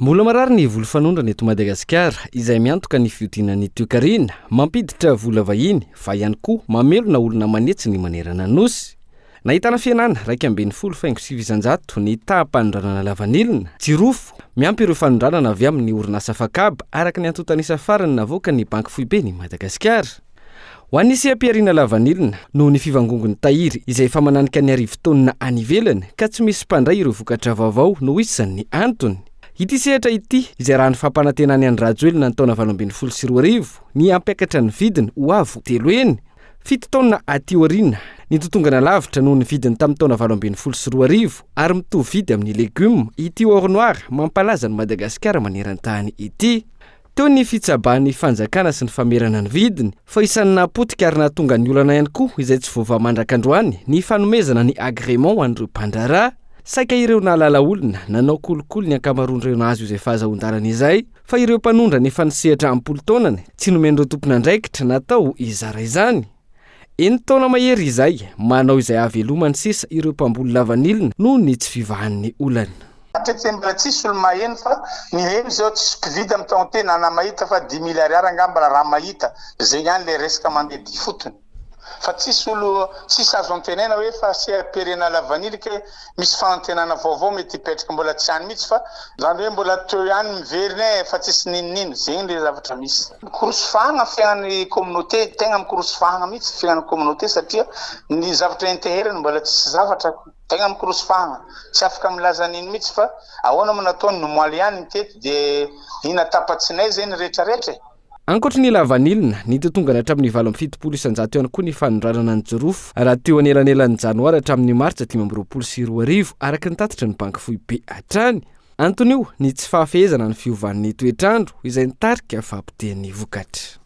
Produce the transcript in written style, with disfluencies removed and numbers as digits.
Mbola marary ny voly fanondrana eto Madagasikara, izay miantoka ny fihodinan'ny toekarena, mampiditra vola vahiny, fa ihany koa mamelona olona aman'hetsiny manerana ny Nosy. Nahitana fihenana 11.9% ny taham-panondranana lavanilina, jirofo, miampy ireo fanondranana avy amin'ny orinasa Fakab, araka ny antontan'isa farany navoakan'ny Banky Foiben'i Madagasikara. Ho an'ny seha-pihariana lavanilina, noho ny fivangongon'ny tahiry izay efa mananika ny arivo taonina any ivelany ka tsy misy mpandray ireo vokatra vaovao no isan'ny antony. Ity sehatra ity, izay raha ny fampanantenan'i Andry Rajoelina ny taona 2018, ny hampiakatra ny vidiny ho avo telo heny, fito taona aty aoriana, nitotongana lavitra noho ny vidiny tamin'ny taona 2018 ary mitovy vidy amin'ny legioma ity or noir mampalaza an'i Madagasikara maneran-tany ity. Teo ny fitsabahan'ny fanjakana sy ny famerana ny vidiny, fa isan'ny nahapotika ary nahatonga ny olana ihany koa izay tsy voavaha mandraka androany ny fanomezana ny agrément ho an'ireo mpandraharaha. Saika ireo nahalala olona nanao kolikoly ny ankamaroan'ireo nahazo izay fahazahoan-dalana izay, fa ireo mpanondrana efa nisehatra am-polo taonany tsy nomen'ireo tompon'andraikitra natao hizara izany. Enin-taona mahery izay, manao izay hahavelomany sisa ireo mpamboly lavanilina noho ny tsy fivahan'ny olana. Hatreto dia mbola tsisy olo maheno fa ny heno zao tsisy mpividy am taon-tena na na mahita fa dix mille ariary angamba raha mahita, zay ihany le resaka mandeha aty fotony fa tsisy olo tsisy azo antenaina hoe fa seha-pirenena lavanily ke Misy fanantenana vaovao mety hipetraka mbola tsy any mihitsy fa zany hoe mbola teo ihany miverina e fa tsisy ninonino, zegny le zavatra misy. Mikorosy fahagna fiaignan'ny communauté, tegna mikorosy fahagna mihitsy fiaignan'ny communauté satria ny zavatra enteherany mbola tsisy zavatra, tegna mikorosy fahagna, tsy afaka milaza an'ino mihitsy fa ahoana moa nataony, nomoaly ihany ny teto de ina tapa-tsinay zegny retraretra e. Ankoatry ny lavanilina, nitotongana hatramin'ny 78% ihany koa ny fanondranana ny jirofo raha teo anelanelan'ny janoary hatramin'ny martsa 2025, araka ny tatitry ny Banky Foibe hatrany. Anton'io ny tsy fahafehezana ny fiovan'ny toetr'andro izay nitarika fahapotehan'ny vokatra.